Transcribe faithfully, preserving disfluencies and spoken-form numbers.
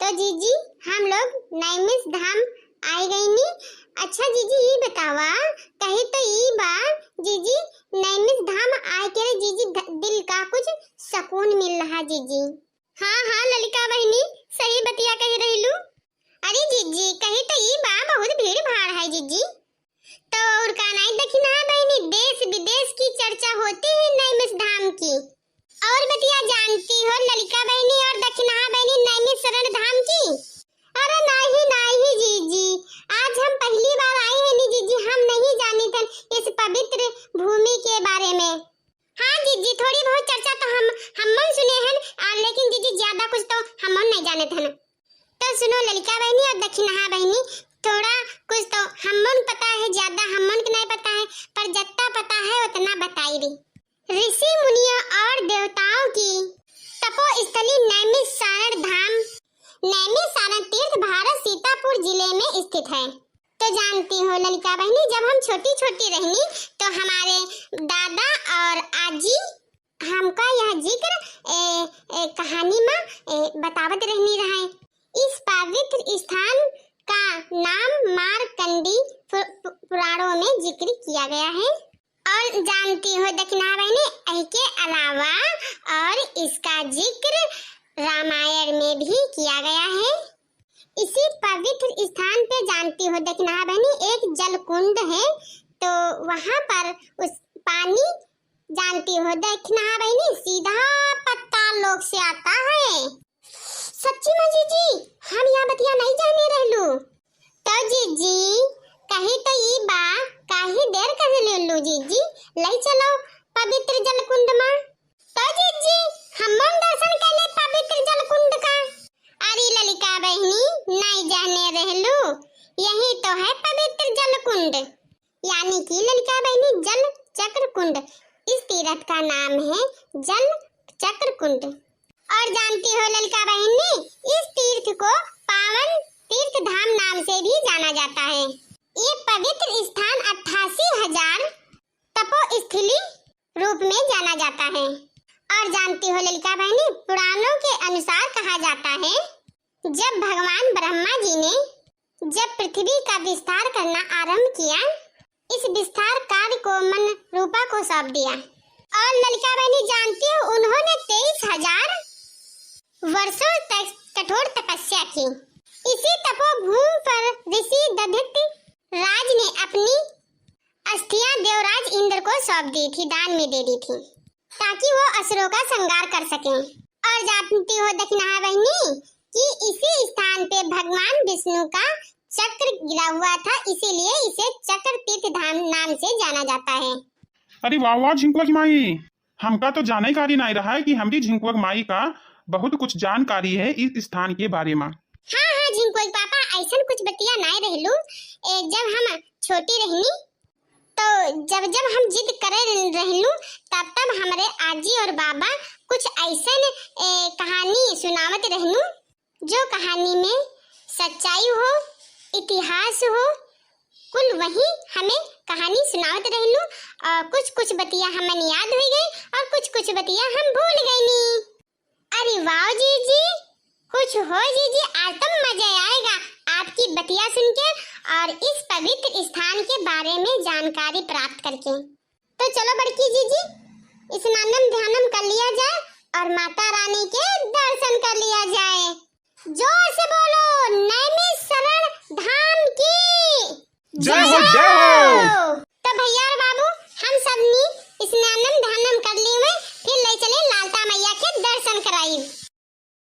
तो जीजी, हम लोग नैमिष धाम आए गईनी। अच्छा जीजी, ई बतावा, कही तो ई बा जीजी, नैमिष धाम आए के जीजी ध-, दिल का कुछ सुकून मिल रहा जीजी। हाँ हाँ ललिका बहिनी, सही बतिया कह रहलू। अरे जीजी, कही तो ई बा, बहुत भीड़ भाड़ है जीजी। तो और का नाई दखिनहा बहिनी, देश विदेश की चर्चा होती है नैमिष धाम की। और बतिया जानती हो ललिका बहिनी और दखिनहा बहिनी नैमिषारण्य धाम की? अरे नाही नाही जीजी, आज हम पहली बार आए हैं नी जीजी, हम नहीं जानी थन इस पवित्र भूमि के बारे में। हाँ जीजी, थोड़ी बहुत चर्चा तो हम हमन सुने हन, आ, लेकिन जीजी ज्यादा कुछ तो हमन नहीं जाने थन। तो सुनो ललिका बहिनी और दखिनहा बहिनी, थोड़ा कुछ तो हमन पता है, ज्यादा हमन के नहीं पता है, पर जितना पता है उतना बताई रही। ऋषि मुनियों और देवताओं की तपोस्थली नैमिषारण्य धाम। नैमिषारण्य तीर्थ भारत सीतापुर जिले में स्थित है। तो जानती हो ललिका बहिनी, जब हम छोटी छोटी रहनी तो हमारे दादा और आजी हमका यह जिक्र ए, ए, कहानी में ए, बतावत रहनी रहे। इस पवित्र स्थान का नाम मारकंडी पु-, पु-, पुराणों में जिक्र किया गया है। और जानती हो दखिनहा बहिनी, एहके अलावा और इसका जिक्र रामायण में भी किया गया है। इसी पवित्र स्थान पे जानती हो दखिनहा बहिनी, एक जलकुंड है, तो वहाँ पर उस पानी जानती हो दखिनहा बहिनी, सीधा पताल लोक से आता है। सच्ची में जीजी, हम यह बतिया नहीं जाने रहलू। तो जीजी, कही तो ई बा, काहे देर कर लेलू जीजी, ले चलो पवित्र जलकुंड में। तो जीजी, हमन दर्शन कर ले पवित्र जलकुंड का। अरे ललिका बहिनी, नहीं जाने रहलू, यही तो है पवित्र जलकुंड। यानी कि ललिका बहिनी, जल चक्र कुंड, इस तीर्थ का नाम है जल चक्र कुंड। और जानती हो ललिका बहिनी, इस तीर्थ को पावन तीर्थ धाम नाम से भी जाना जाता है। ये पवित्र स्थान अट्ठासी हजार तपोस्थली रूप में जाना जाता है। और जानती हो ललिका बहिनी, पुराणों के अनुसार कहा जाता है, जब भगवान ब्रह्मा जी ने जब पृथ्वी का विस्तार करना आरंभ किया, इस विस्तार कार्य को मन रूपा को सौंप दिया। और ललिका बहिनी जानती हो, उन्होंने तेईस हजार वर्षों तक कठोर तपस्या की। इसी तपोभूमि पर ऋषि दधित राज ने अपनी अस्थियां देवराज इंद्र को सौंप दी थी, दान में दे दी थी, ताकि वो असुरों का संहार कर सकें। और जानती हो दखिनहा बहिनी कि इसी स्थान पे भगवान विष्णु का चक्र गिरा हुआ था, इसीलिए इसे चक्र तीर्थ धाम नाम से जाना जाता है। अरे वाह वाह झिंकुआ की माई, हमका तो जानकारी नाई रहा है कि हमरी झिंकुआ की माई का बहुत कुछ जानकारी है इस स्थान के बारे में। हाँ हाँ झिंकुआ के पापा, ऐसन कुछ बतिया नाई रहलू। ए, जब हम छोटी रहनी तो जब जब हम जिद करे रहलू, तब तब हमरे आजी और बाबा कुछ ऐसन ए, कहानी सुनावत रहलू, जो कहानी में सच्चाई हो, इतिहास हो, कुल वही हमें कहानी सुनावत रहलू। और कुछ कुछ बतिया हमन याद हो गई और कुछ कुछ बतिया हम भूल गईनी। अरे वाह जीजी, कुछ हो जीजी, आज तो मजा आएगा आपकी बतिया सुन के और इस पवित्र स्थान के बारे में जानकारी प्राप्त करके। तो चलो बड़की जीजी, स्नानम ध्यानम कर लिया जाए और माता रानी के दर्शन कर लिया जाए। जोर से बोलो, नैमिषारण्य धाम की जय हो, जय हो।